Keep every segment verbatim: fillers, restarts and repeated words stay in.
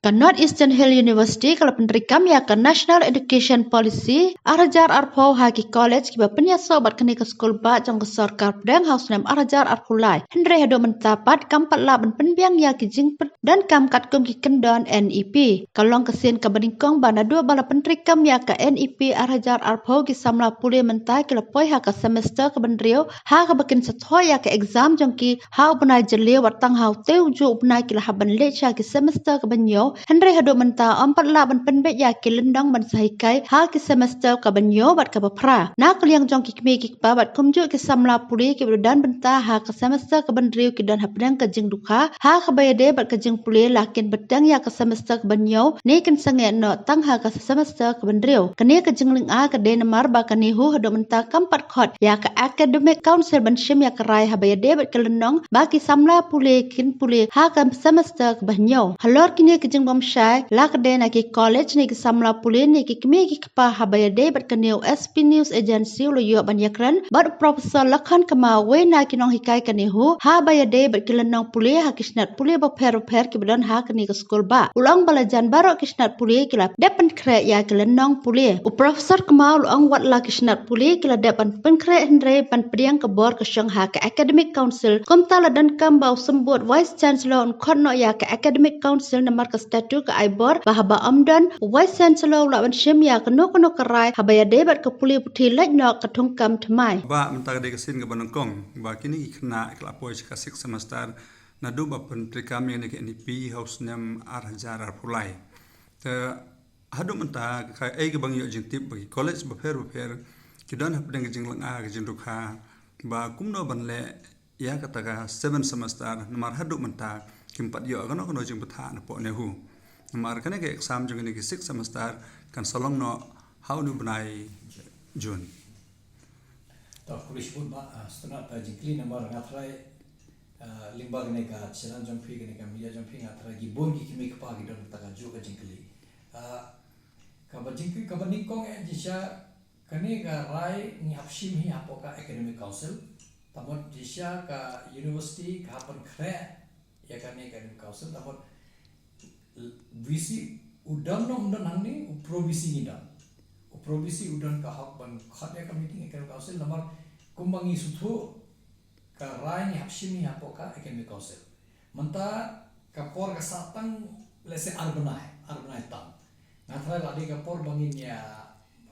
Ka North Eastern Hill University ka la pyntreikam ïa ka National Education Policy ar hajar arphew ha ki college kiba pynïasoh bad kane ka skul bah jong ka sorkar pdeng ha u snem ar hajar arphew lai. Hynrei haduh mynta pat kam pat lah ban pynbiang ïa ki jingpyndonkam katkum ki kyndon N E P. Ka long ka sien kaba nyngkong ba naduh ba la pyntreikam ïa ka N E P ar hajar arphew, ki samla pule mynta ki la poi ha ka semester kaba hynriew ha kaba kin sa thoh ïa ka exam jong ki ha u bnai Jylliew, wat tang ha u tei u juh u bnai ki la hap ban leit sha ki semester kaba hynñiew. Hynrei haduh mynta ym pat lah ban pynbeit ïa ki lynnong ban sa hikai ha ki semester kaba hynñiew bad kaba phra. Na ka liang jong ki kmie ki kpa bad kumjuh ki samla pule kiba don bynta ha ka semester kaba hynriew ki don hapdeng ka jingdukha ha kaba ïadei bad ka jingpule, la kin bteng ïa ka semester kaba hynñiew ne kin sangeh noh tang ha ka semester kaba hynriew. Kane ka jinglynga ka dei namar ba ka NEHU haduh mynta kam pat khot ïa ka Academic Council ban shim ïa ka rai haba ïadei bad ka lynnong ba ki samla pule kin pule ha ka semester kaba hynñiew. Halor kine ki jingbymshai, la ka dei na ki college ne ki samla pule ne ki kmie ki kpa, haba ïadei bad kane u S B News Agency u la ïoh ban ïakren bad u Professor Lakhon Kamaw, uwei na ki nonghikai ka NEHU, haba ïadei bad ki lynnong pule ha ki shnat pule bapher bapher kiba don ha kane ka skul bah. U la ong ba la jan baroh ki shnat pule ki la dep pynkhreh ïa ki lynnong pule. U Professor Kamaw u la ong wat la ki shnat pule ki la dep ban pynkhreh, hynrei ban pdiang ka bor ka shong ha ka Academic Council. Kumta la donkam ba u symbud Vice Chancellor un khot noh ïa ka Academic Council namar ka statute ka ai bor ba haba ym don u Vice Chancellor u lah ban shim ïa kano kano ka rai haba ïadei bad ka pule puthi lait noh ka thungkam thymmai. Bah, mynta ka dei ka sien kaba nyngkong ba kine ki khynnah ki la poi sha ka sixth semester naduh ba pyntreikam ïa kane ka N E P ha u snem ar hajar arphew lai. Te haduh mynta ka ei kaba ngi ïoh jingtip ba ki college bapher bapher ki don hapdeng ka jinglynga ka jingdukha ba kumno ban leh ïa kata ka seven semester namar haduh mynta kim pat ïoh kano kano jingbthah napoh NEHU. Namar kane ka exam jong kine ki sixth semester kan sa long noh ha une u bnai June. To, khublei shibun bah, ah, sngewtynnat ïa ka jingkylli namar nga tharai, ah, lyngba kane ka channel jong phi, kane ka media jong phi, nga tharai ki bun ki kmie kpa ki don kata kajuh ka jingkylli. Ah, kaba jingkylli, kaba nyngkong eh jingshisha kane ka rai ngi hap shim hi hapoh ka Academic Council. Te mut jingshisha ka university ka hap pynkhreh ïa kane ka Academic Council. Te mut VC u don ne ym don hangne, u pro VC ngi don. U pro VC u don ka hok ban khot ïa ka meeting Academic Council namar kumba ngi sngewthuh ka rai ngi hap shim hi hapoh ka Academic Council. Mynta ka por ka sah tang, let's say, ar bnai, ar bnai tang. Nga tharai la dei ka por ba ngin ïa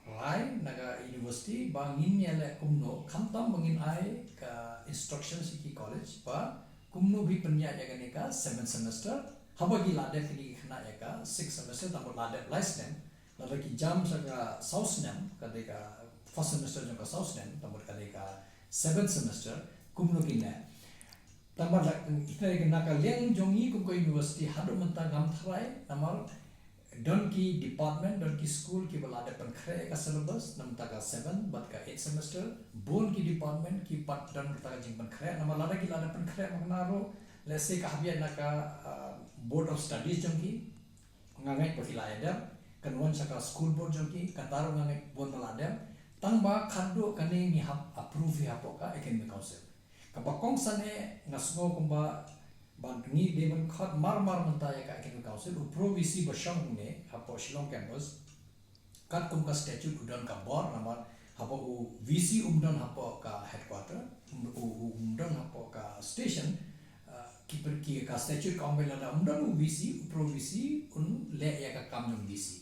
rai na ka university ba ngin ïa leh kumno, khamtam ba ngin ai ka instruction sha ki college ba kumno phi pynïaid ïa kane ka seven semester. Haba ki la dep kine ki khynnah ïa ka six semester, te mut la dep lai snem, lada ki jam sha ka saw snem, ka dei ka first semester jong ka saw snem, te mut ka dei ka seven semester, kumno kin leh. Te mut la, na ka liang jong ngi kum ka university haduh mynta ngam tharai, namar don ki department, don ki skul kiba la dep pynkhreh ïa ka syllabus na bynta ka seven bad ka eight semester. Bun ki department ki pat don kata ka jingpynkhreh, namar lada ki la dep pynkhreh ma kane ruh, let's say, ka hap ïaid na ka, ah, Board of Studies jong ki, nga ngeit ba ki la ïadep, kan wan sha ka school board jong ki, kata ruh nga ngeit bun ba la dep. Tang ba khatduh kane ngi hap approve hi hapoh ka Academic Council. Kaba kongsan eh, nga sngew kumba ba ngi dei ban khot mar mar mynta ïa ka Academic Council, u pro VC ba shong hangne hapoh Shillong campus. Katkum ka statute u don ka bor namar haba u VC um don hapoh ka headquarter, um, u, u, um don hapoh ka station, ah, ki per-, ki ka statute ka ong ba lada um don u VC, u pro VC un leh ïa ka kam jong VC.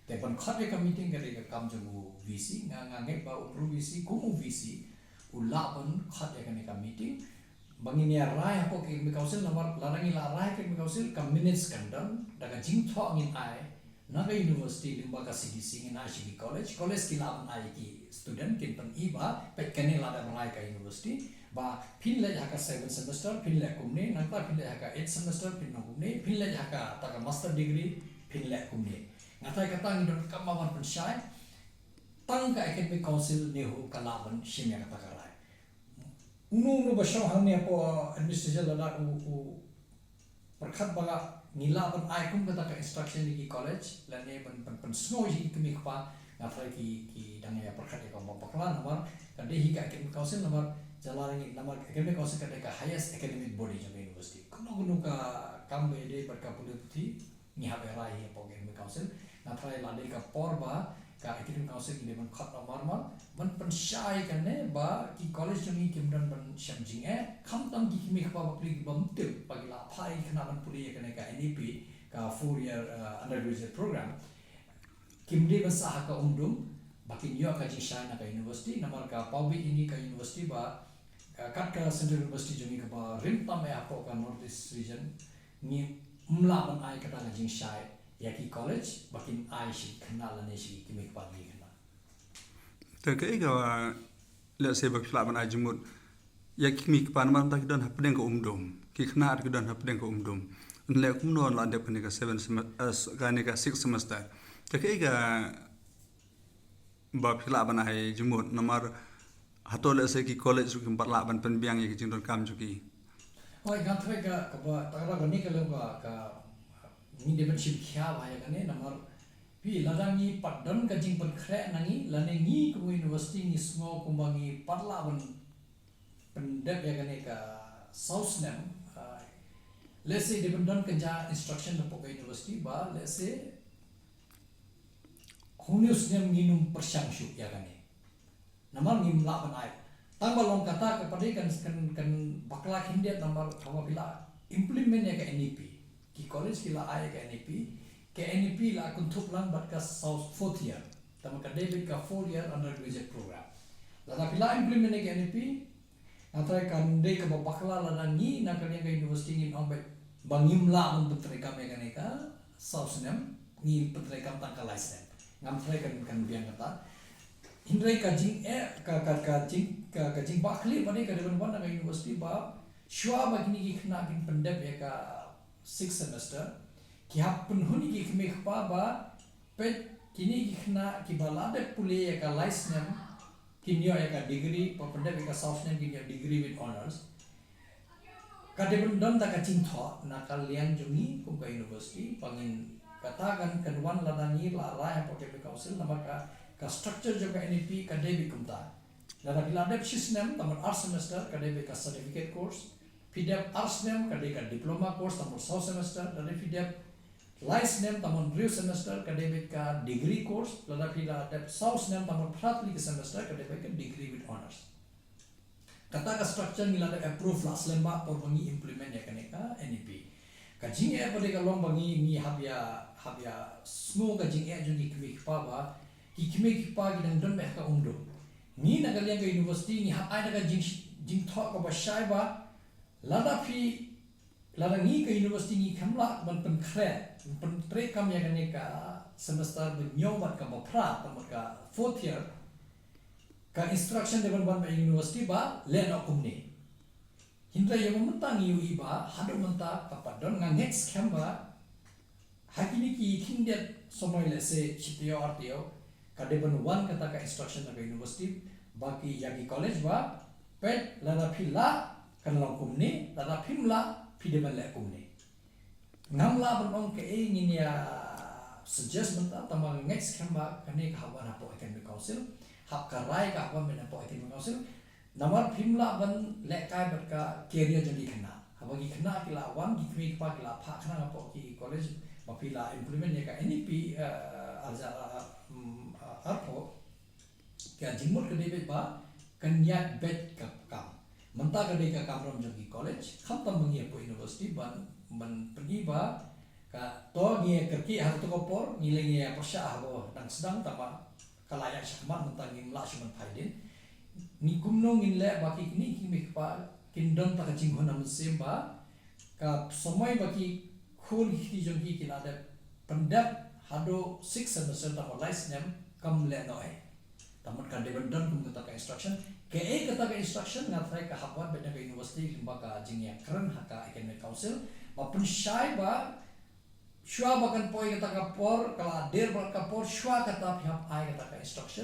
Te ban khot ïa ka meeting ka dei ka kam jong u VC, nga, nga ngeit ba u pro VC kum u VC u lah ban khot ïa kane ka meeting. Ba ngin ïa rai hapoh ka Academic Council namar lada ngi la rai ha ka Academic Council ka minutes kan don, da ka jingthoh ngin ai na ka university lyngba ka CDC ngin ai sha ki college, college ki lah ban ai ki student kin pyni ba peit kane la dep rai ka university ba phin leit ha ka seven semester phin leh kumne, nangta phin leit ha ka eight semester phin long kumne, phin leit ha kata ka master degree phin leh kumne. Nga tharai kata ngi donkam ban pynshai. Tang ka Academic Council NEHU ka lah ban shim ïa kata ka rai. Uno uno ba shong hangne hapoh administration lada u, u pyrkhat ba la ngi lah ban ai kum kata ka instruction ïa ki college lane ban, ban pynsngew ïa ki kmie kpa, nga tharai ki, ki dang ïa pyrkhat ïa ka ba bakla namar ka dei hi ka Academic Council namar jala ngi namar Academic Council ka dei ka highest academic body jong ka university. Kano kano ka kam ba ïadei bad ka pule puthi ngi hap ïa Council. Nga tharai la dei ka por ba ka Academic Council ki dei ban khot noh marmar ban pynshai kane ba ki college jong ngi kim don ban shem jingeh, khamtam ki kmie kpa bapli ki bym tip ba ki la phah ïa ki khynnah ban pule ïa kane ka N E P, ka four year uh, undergraduate program. Kim dei ban sah ha ka umdum ba kin ïoh ka jingshai na ka university, namar ka paw beit ïa ngi ka university ba uh, kat ka Central University jong ngi kaba rim tam eh hapoh ka North East region, ngim lah ban ai kata ka jingshai ïa ki college ba kin ai sha ki khynnah lane sha ki kmie kpa ki khynnah. Te kaei ka, let's say, ba phi lah ban ai jingmut ïa ki kmie kpa namar mynta ki don hapdeng ka umdum, ki khynnah ki don hapdeng ka umdum. Yn leh kumno la dep kane ka seven sem-, eh, kane ka six semester. Te kaei ka ba phi lah ban ai jingmut namar hato, let's say, ki college ruh kim pat lah ban pynbiang ïa ki jingdonkam jong ki. Oi, nga tharai ka, kaba, ta kata kane ka leh ba ka, ngi dei ban shim khia ba ïa kane namar phi lada ngi pat don ka jingpynkhreh na ngi lane ngi kum university ngi sngew kumba ngi pat lah ban pyndep ïa kane ka saw snem. Ah, let's say dei ban don ka ja instruction hapoh ka university ba, let's say, hynñiew snem ngin ym pyrshang shuh ïa kane. Namar ngim lah ban ai. Tang ba long kata ka pat dei kan, kan, kan bakla khyndiat namar haba phi la implement ïa ka N E P. Ki college ki la ai ïa ka N E P. Ka N E P la kynthup lang bad ka saw fourth year. Tang ba ka dei beit ka four year undergraduate program. Lada phi la implement ïa ka N E P, nga tharai kan dei kaba bakla lada ngi na ka liang ka university ngin ong beit ba ngim lah ban pyntreikam ïa kane ka saw snem, ngi pyntreikam tang ka lai snem. Ngam tharai kan, kan biang kata. Hynrei ka jingeh, ka, ka, ka jing, ka, ka jingbakla pat dei ka dei ban wan na ka university ba shuwa ba kine ki khynnah kin pyndep ïa ka six semester, ki hap pynhun ïa ki kmie kpa ba peit kine ki khynnah kiba la dep pule ïa ka lai snem kin ïoh ïa ka degree, ba pyndep ïa ka saw snem kin ïoh degree with honours. Ka dei ban don ta ka jingthoh na ka liang jong ngi kum ka university, ba ngin kata kan, kan wan lada ngi la rai hapoh ka council namar ka, ka structure jong ka N E P ka dei beit kumta. Lada phi la dep shi snem, tang ban ar semester, ka dei beit ka certificate course. Phi dep ar snem, ka dei ka diploma course, tang ban saw semester. Lada phi dep lai snem, tang ban hynriew semester, ka dei beit ka degree course. Lada phi la dep saw snem, tang ban phra tylli ki semester, ka dei beit ka degree with honours. Kata ka structure ngi la dep approve la slem bha por ba ngi implement ïa kane ka N E P. Ka jingeh pat dei ka long ba ngi, ngi hap ïa, hap ïa sngew ka jingeh jong ki kmie kpa ba ki kmie kpa ki dang don beit ha ka umdum. Ngi na ka liang ka university ngi hap ai da ka jing, jingthoh kaba shai ba lada phi, lada ngi ka university ngi khlem lah ban pynkhreh, ban pyntreikam ïa kane ka semester ba hynñiew bad kaba phra, tang bad ka fourth year, ka instruction dei ban wan na university ba leh noh kumne. Hynrei ïa mynta ngi ïohi ba haduh mynta ka pat don, nga ngeit skhem ba ha kine ki khyndiat samoi, let's say shi taïew ar taïew, ka dei ban wan kata ka instruction na ka university ba ki, ïa ki college ba peit lada phi lah kan long kumne, lada phim lah phi dei ban leh kumne. Ngam lah ban ong kaei ngin ïa suggest mynta, tang ba nga ngeit skhem ba kane ka hap wan hapoh Academic Council, hap ka rai ka hap wan hapoh Academic Council. Namar phim lah ban lehkai bad ka career jong ki khynnah. Haba ki khynnah ki la wan, ki kmie kpa ki la phah khnang hapoh ki college, ba phi la implement ïa ka N E P, eh, arja, eh, mm, eh, arphew. Ka jingmut ka dei beit ba kan ïaid beit ka kam. Mynta ka dei ka kamram jong ki college, khamtam ba ngi hapoh university ban, ban pyni ba ka, to ngi kyrkieh ha kato ka por, ngi leh ngi pyrshah haba dang sdang, tang ba ka la ïaid shakhmat, mynta ngim lah shuh ban phai dien. Ngi kumno ngin leh ba ki kmie, ki kmie kpa kin don ta ka jinghun na mynsiem ba ka samoi ba ki khun ki kti jong ki ki la dep pyndep haduh six semester, tang ba lai snem kam leh noh ei. Tang ba ka dei ban don kum kata ka instruction. Kaei kata ka instruction, nga tharai ka hap wan beit na ka university lyngba ka jingïakren ha ka Academic Council ba pynshai ba shuwa ba kan poi kata ka por, ka la der bad ka por, shuwa kata phi hap ai kata ka instruction.